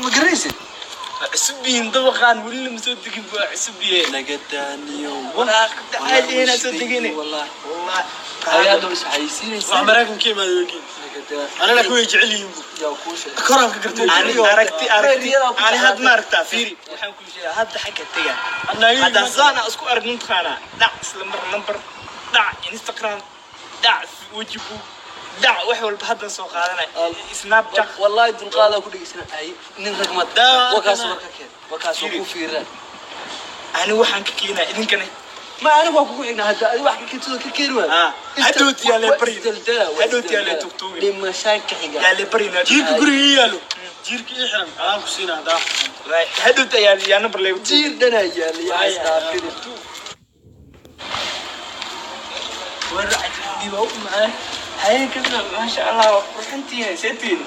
Ma garanaysid? Cusub yihiin dabaqaan, weli lama soo degin, waa cusub yihiin. Naga daaniyo. Walaa caadi inaa soo degine. Wallahi. Wallahi. Ayaad is xayisiinaysa. Wax Maraykan ka imaada wegiin. Naga daa. Anana kuway jecel yihiin bu. Yaa kuu sheegay. Koraan ka gartay. Ani aragti aragti ani had ma aragtaa, fiiri, waxaan kuu sheegaa hadda xagga tega. Hadda saan aan isku aragno mataqaanaa, dhac isla mar number, dhac Instagram, dhac wejibu, dhac wax walba haddan soo qaadanay, Snapchat. Wallahi dulqaadaa ku dhegeysana ay nin rag ma Daa- wakaas warka keen, wakaas waa ku fiiran. Ani waxaan ka keenaa idinkana. Ma anigu waa kugu xignaa, hadda adi wax ka keentidoo ka keeni waayo. Ah, hadhowti yaa lee baryin. Isdaldala, waa Hadhowti yaa lee isdaldala. tugtuugin. Dhimashaan ka xiga. Yaa lee barinaa. Jiirka guriga ii yaalo. Jiirka ii xiran adaan ku siinaa hadaa. Hadhowti ayaa yaa number leegu. Jiir dhanaa yaala, yaa isdhaafini. War cajiib u macaan habeenkana, maasha Allah, waa qurxantiina, seetiin.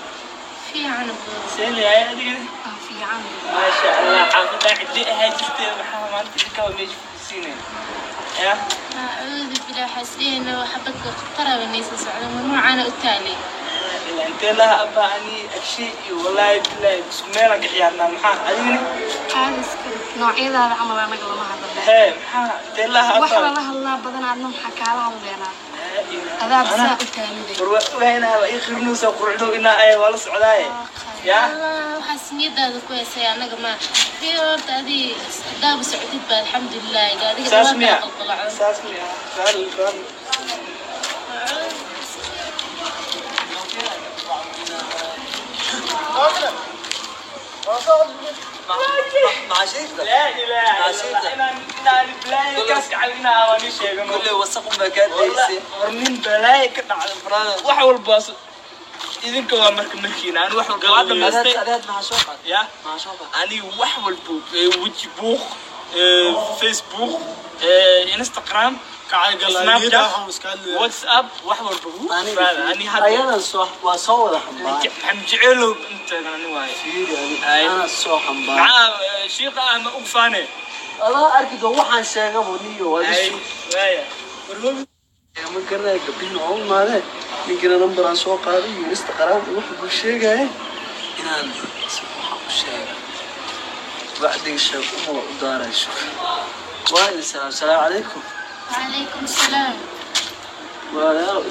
Fiican buu. Seenaya adiga. Ah, fiican. Maasha Allah, xaafadaa cidli ahaa jirtee, maxaa maanta idinkaa meesha fadhisiinaya ya? Acuudu bilaa xasdihina xabadka khataraba naysa socda, ma noocaana u taalay? Ilaa intee laha abaa, ani agshay iyo wallaahi bilaahi isku meelaan ka ciyaarnaa, maxaa adigana? Qaadiska noocyadaada camal anaga lama hadalno. Hee, maxaa intee laha wax abaa? Lala hadlaa badan, adna maxaa kaala hadleynaa? Adaab saa u taaliday. War waa ogahay inaa ii qirnaysa quruxdo inaa ay waa la socdaaye ya. Allah, waxaas niyadaada ku heysay anaga ma dii horta adii hadaaba socdid ba, alxamdulilah, gaadiga Saas dhawaan miya? kaa qalqalaco. Saas miya? Raali raali. Macaashiirta. Laa ilaaha illa Allah, inaan balaayo kaas gacan inaa waan ii sheegano. Kulley wasaq unbaa kaa daysay. War nin balaayo ka dhacday Brother. wax walba idinka waa marka markiina, ani wax walba waa dhamaystay. Adaad maxaa soo qaaday? Ya. Maxaa soo qaaday? Aniga wax walba weji buuq, Facebook, Instagram, Kacay galaa. Snapchat, Waxaan iska hadlayaa. WhatsApp, wax walba wuu brother, ani hadda Ayadan soo waa soo wada xambaaray. Maxamed Jeceelow inta ani waaye. Fiiri ani. Ay. Ana soo xambaaray. Maxaa shiiqa ah ma ugu faane? Adaa arki doo waxaan sheegabo niyo waa Ay, isu. waaya. Ma garanaya gabdhihin oo u imaadeen, ninkina numberaan soo qaaday iyo Instagram iyo wuxuu buu sheegaya inaan si waxaan u sheega bacdiga sheeg uma u daarayso. Waa idin salaam, salaamu calaykum. Wacalaykum salaam. Walaalayaal,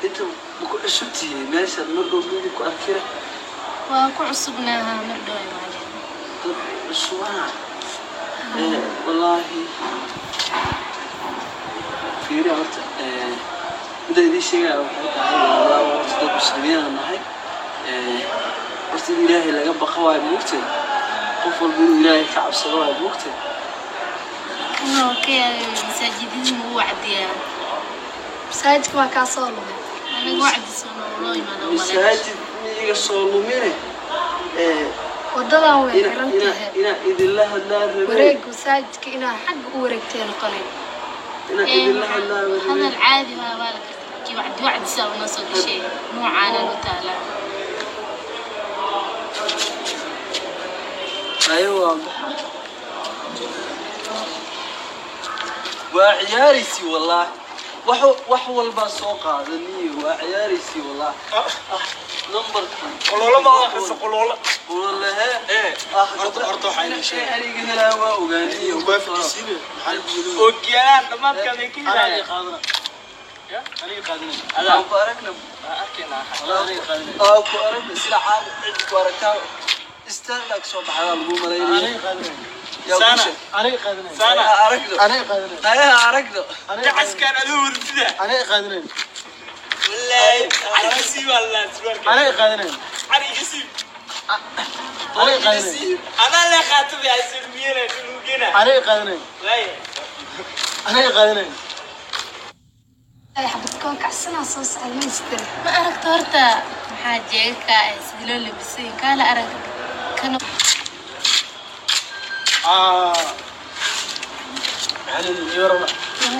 inta ma ku cusub tihiin meesha? Mar dhow midi ku arkira. Waa ku cusubnaaha, mar dhow imaadeen. Dad cusubana. Wallaahi fiiri horta, midda idiin sheegaya waxay tahay, walaalayaal, horta dad muslimiin aan nahay. Horta in Ilaahay laga baqa waayo, moogtay? Qof walba inuu Ilaahay ka cabsado waayo, moogtay? Kanoo ka yaabay masaajidadii ugu wacdiyaa. Masaajidka waa kaa soo lumay. Anaga wacdi soo nooloo imaada umaleyn. Masaajid miiga soo lumine. Wadadan way ina xiran ina tahay. Inaa idinla hadlaa rabay. Wareeg masaajidka inaa xagga u wareegtay noqonay. Inaa idinla hadlaa rabay. Hadal caadi waa waa la kartaa, wacdi wacdi saa una soo gashay noocaana u taalaa. Ayo waa baxa. Waa ciyaaraysi wallaahi, wax walbaa soo qaadaniyo, waa ciyaaraysi wallaahi. Ah, numberkii. Qoloola ma akhriso qoloola? Qololahe. Ee. Ah. Horta waxaa idin sheegay. Aniga helaa waa ogaaniyo. Waa fadhiisiine. Maxaa lagu yidhi? Oogiyaan dhammaadka bay ka Aniga yimaadeen. qaadana. Aniga qaadanaya. Aan ku aragna. Waa arkaynaa. Walaa aniga qaadanaya. Aan ku aragna sida caadi cid ku aragtaa istaanlag soo baxdaa lagu malaynaya. Aniga qaadanaya. Yaa ku Sana. sheeg. Aniga qaadanaya. Sana. Hayaha aragno. Aniga qaadanaya. Hayaha aragno. Jacaskaan adoo wardida. Aniga qaadanaya. Wallaahi cariga sii waa la surwaalka. Aniga qaadanaya. Cariga sii. Aniga qaadanaya. Anaa lee qaatay ay miyana nuugena. Aniga qaadanaya. Waaya. Aniga qaadanaya. Ay, xabadkoon kacsanaa soo socda ma istiri. Ma aragto horta maxaa jeega kaa ah sidii loo labisay kaala arag kana. Ah. Maxaa la yidhi? Warama.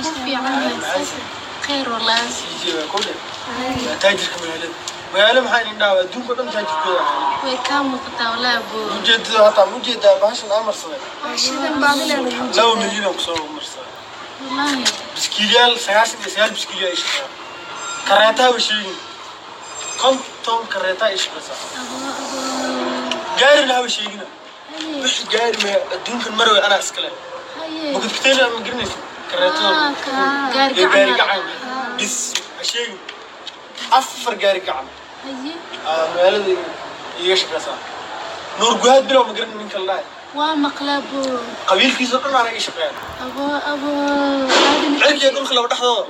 Ku fiican, khayr wallahi. CJ waa kowdhe. Waa taajirka magaalada. Magaalo maxaa idin dhaawaa? Adduunka dhan taajirkooda ahaa. Way kaa muuqataa wallahi buu. Ujeedada hataa ma ujeedaa bahashan aan marsaday? Shidan baadilee lagu 2 milyan aan kusoo marsaday. Wallahi. Biskiiliyaal 99 biskiiliya ay shaqeeyaan. Kareetaa ba sheegin. 50 kareetaa ay shaqeysaa. Abo abo. Gaarina haba sheegina. Haye. Wixii gaari ma adduunkan marway anaa iskale. Haye. Bukadkiteena ma garanaysid? Kareetada. Gaari Iyo gaari gacan. gacan. Bis ha sheegin. 4 gaari gacan. Haye. Aa, magaalada iiga shaqeysaa. Nuur Guhaad bilow ma garanin ninka la dhahay. Waa maqlaa buu. Qabiilkiisa oo dhan anaa ii shaqeeyaan. Abo abo. Cirkiga dhulka laba dhexdooda.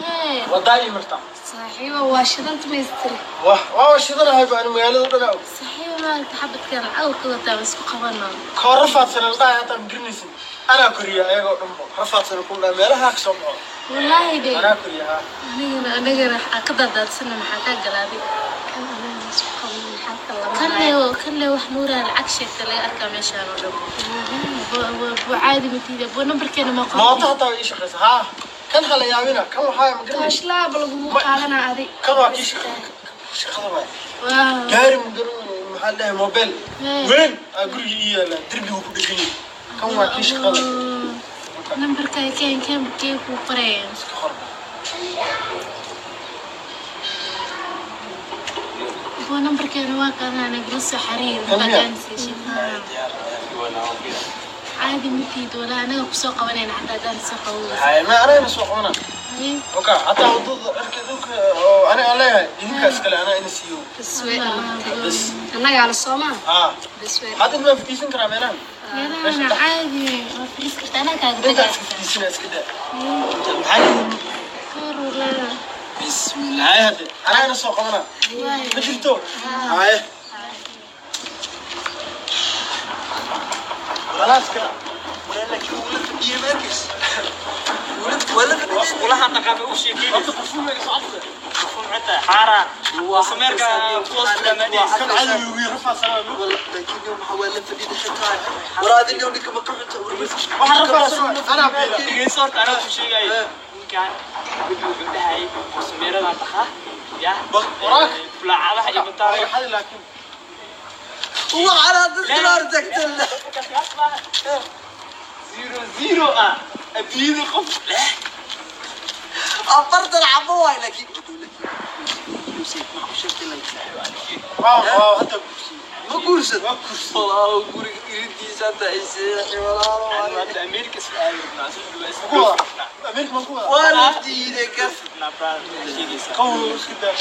Hee. Wadaa ii martaa. Saaxiibo waa shidanta maystiri. Wah, waa shidanahay baan magaalada oo dhan og. Saxiib maaragta xabadkan cawrka wataa waa isku qabano. Koo rafaadsan la dhahay hataa ma garanaysid. Anaa koriya ayagoo dhan bo. Rafaadsan ku dhahay meelaha ka soo baxo. Wallaahi de. Anaa koriya haa. Anigana waxaa ka daadaadsana maxaa kaa galaaday. Kan anaga isku qaban maxaa ka Kanle lama. kanle wax nuuraa lacag sheegta laga arkaa meeshaan oo dhan. Buu caadi matiida buu nambarkeena ma Mooto hataa way ii shaqeysaa haa. Kan ha la yaabina kan waxaa ma garanaysid. Tooshlaaba lagugu qaadanaa adi. Kan waa kii shaqada waay. Waaw. Gaari ma garan maxaa la dhahay mobile. Hee. Weyn aa guriga ii yaalaa derbigu ku dhegan yahay. Kan waa kii shaqada. Nambarka keen keen kee kuu qoreen. Iska qor. Buu nambarkeena waa qaadanaa nagala soo xariir. Kan miyaa? Caadi matiid walaa anaga kusoo qabanayna xataa haddaan soo qaban. Haye ma anagana soo qabanaa. Haye. Oka hataa wadada cirka dhulka oo aniga aan leeyahay idinkaa iskale anaa ina siiyo. Bas way dhamaatay. Bas. Annagaa la soomaa. Haa. Bas way. Hadda ma fadhiisan karaa meelahan? Meelahana caadi waa fariis kartaa anaa kaaga Intaad tagaa. iska fadhiisana iska daa. Maxaa yidhi? Kor walaa. Bismillah. Haye hadde anagana soo qabanaa. Waay. Ma jirto? Haye. Walaaska. Walaha dhaqaaqay u sheekeynaysa. Horta qarfuun iga soo cabsada. Xata xaara. Sameerka kuwaas dhamaanaysa. Kan cadow ugu yar rafaadsanaa. Waxaan rafaadsanaa anaa biila. Dhegeyso horta anaa ku sheegayo. Ninkan wuxuu dhahay sameeradan dhaqaa. Ya. Waraak. Bulaacadaha iyo bataada. Xadi laakiin. 0-0 ah. Adduunyada qof leh. Waaw waaw hadda guursi. Waa kursi. Hadda Ameerika isla aadi rabnaa. Soo dhawaad isla Ku wada. rabnaa. Ameerika ma ku wada? Rabnaa brother. Sheegaysaa. Qaw iska daa.